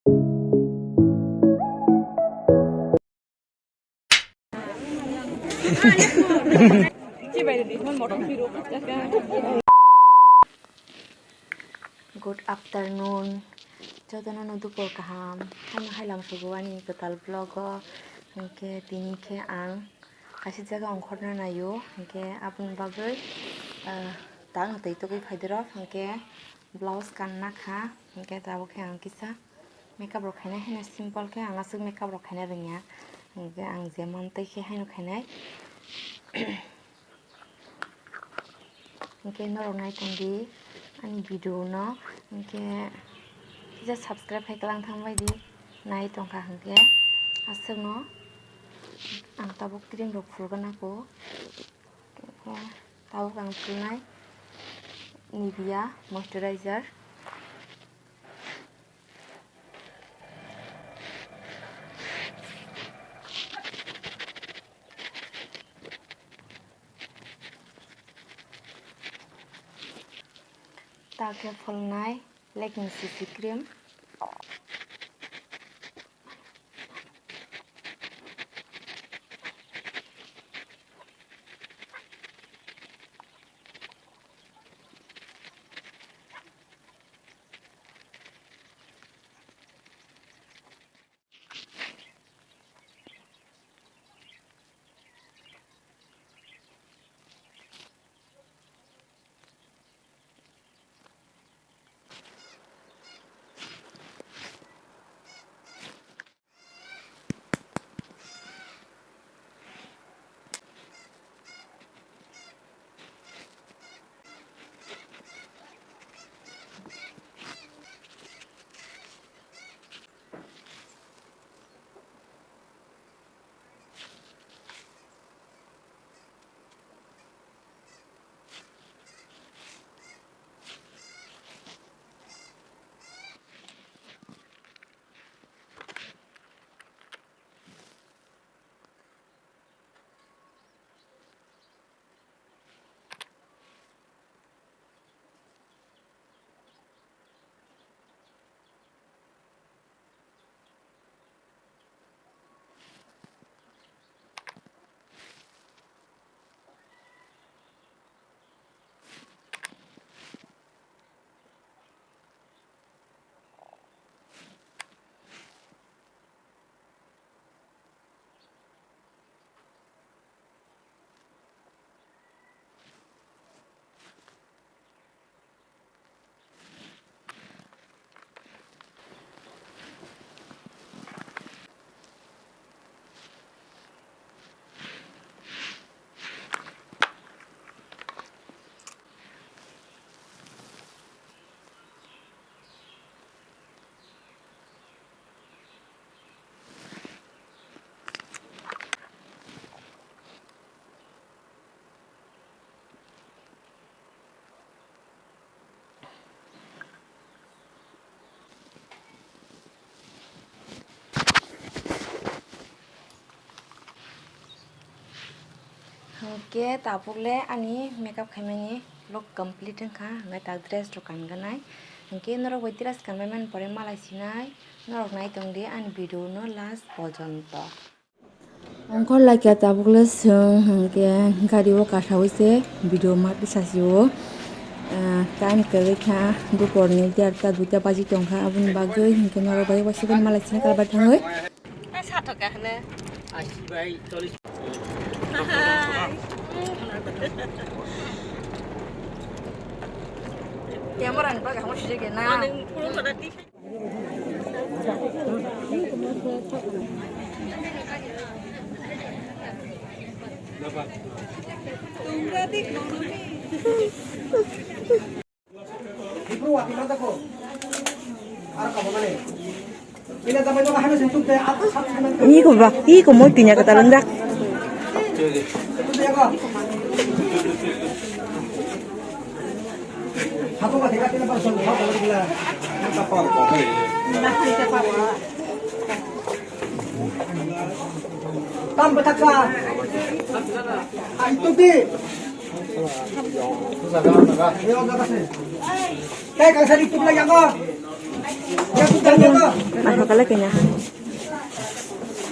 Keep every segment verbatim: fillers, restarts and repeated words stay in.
Good afternoon, jotono no dupor kaham. Ano hailam sugo ani kwtal vlog o. Hinkhe tini khe ang kaisa jaga ongkhorna naio, hinkhe aboni bagwi, ah, tang twi tugwi phaidoro, hinkhe blouse kanna kha, hinkhe tabuk khe ang kisa makeup rok khainai, haino simple khe ang aswk makeup rok khaina rwngya, hinkhe ang je mantwi khe haino khainai. Hinkhe norok nai tongdi ani video no, hinkhe kisa subscribe khai kwlang thang bai di, nai tongkha hinkhe aswkno ang tabuk cream rok phulgana kho, hinkhe tabuk ang phulnai Nivea moisturizer. Ta khe phulnai Lakme C C cream. Hwnkhe tabuk le ani makeup khaimani look complete wngkha, hwnkhe tak dress rok kanganai. Hwnkhe norok bai dress kanbaimani pore malai sinai, norok nai tongdi ani video no last porjonto. Ongkhor laikha tabuk le chwng hwnkhe gari o kasaui se video ma tisasi o. Ah, time kwrwi kha duporni derta duita baji tongkha, aboni bagwi hwnkhe norok bai waisukmani malai sina kalabar thangwi. Camera ni bagwi hamo sijak ya na. Iko ba, iko mo pinya kata lendak. Tam bwthaksa. Ai tuti. Tei kaisa ri tukla yango. Naikha kala kanya.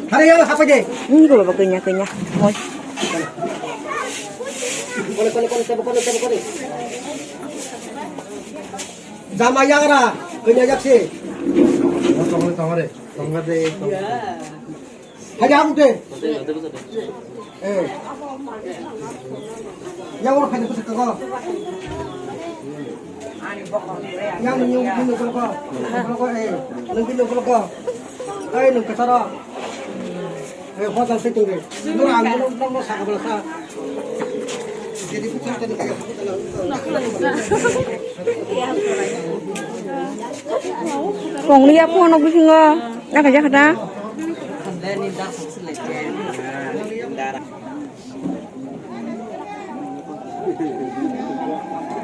Hari ya, apa je? Ini ko baba kanya, kanya. Moi. Kole, kole, kole, kole, kole, kole. Jama yagra, kanya yaksi. Tongore, tongore, tongore. Haja hamte. Eh. Yang orang kaya tu sekarang. Yang ni yang ni tu ko. Ko eh, nanti tu ko. Eh, nung kesara. Eh, hotel situ ni. Nung ang nung nung sa ka bala sa. Jadi bukan tadi. Kong liya phone bisingo. Naka jakha ta?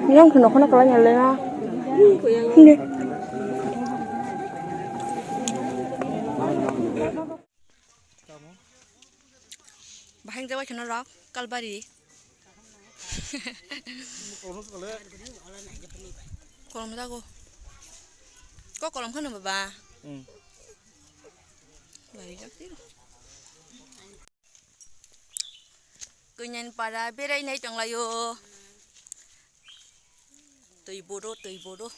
Yang kena kena kalau nyala ya. Ini. Bahai jawai kheno rok kalbari. Kolom jago. Ko kolom khano baba. Hmm. Bari jak tiro. Kwnyan para berai nai tong laio. Twi bodo, twi bodo.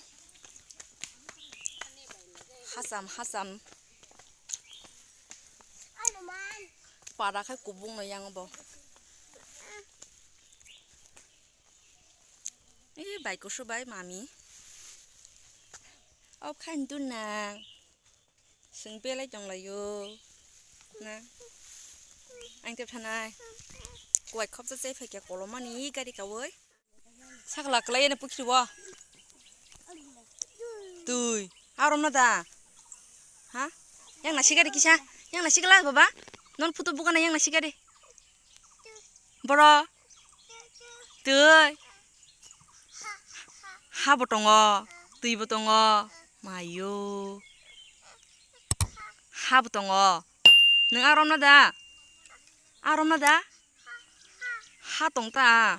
Hasam, hasam. Para khai kubung no yang bo. Eh, bai kusu bai mami. Op khain tu nang. Seng belai tong laio. Na. Ang tep thanai. Kuai khopsa chai phai kya kolomani gari kawoi. Sakla kwlai ene pukhri bo. Tui. Arom na da. Ha? Yang nasi gari kisa. Yang nasi gala baba. Non photo bukana yang nasi gari. Boro. Tui. Ha bo tongo. Tui bo tongo. Mayo. Ha bo tongo. Nung arom na da? Arom na da? Ha tong ta.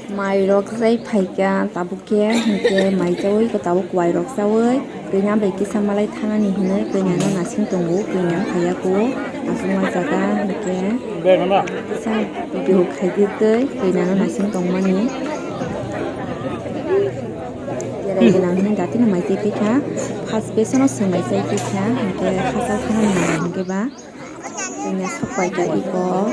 Mai rok sai phaikha tabuk khe hinkhe mai chawi ko tabuk kuai rok chawi kanya bai kisa malai thanani hinwi kanya no nasing tongo kanya phaiya ko aswk ma jaga hinkhe kisa bihuk khaidi tei kanya no nasing tongmani. Berai gwnang hwnwi datino mai chai phaikha. First batch-no chwng mai chai phaikha, hinkhe hachal thana nang hinkhe ba chwngya sok paikha iko.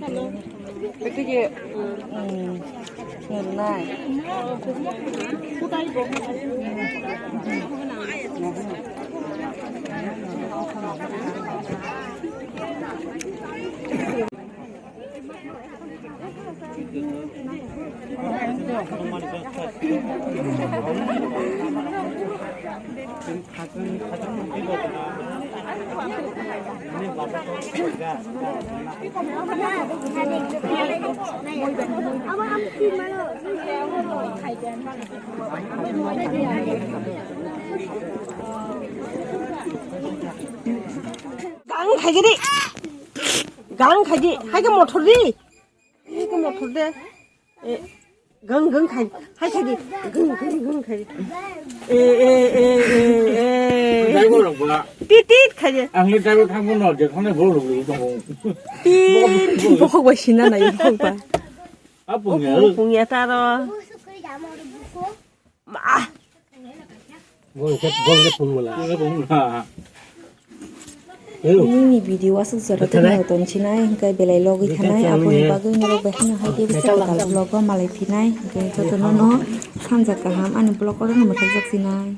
Hello. Ito ye, mm, nai. Gang khaigidi. Gang khaidi. Haike mothor di. Haike mothor de. Eh. Geng geng khai, hai khai di. Geng geng geng khai di. E e e e e. Driver rok ba. Tit tit khai di. Ang le driver thang bono je khone bol rok tongo. Tit tit bokhok bai sina nai bokhok ba. Apung ya. Apung ya taro. Ma. Bol ke bol ke pung mala. Pung mala. Nini video aswk jora tei naitong chinai hwnkhe belai logwi thanai, aboni bagwi norok bai haino hai khe bwswk kwtal vlog o malai phinai, hwnkhe jotono no sanja kaham ani vlog oro no mwthakjak chinai.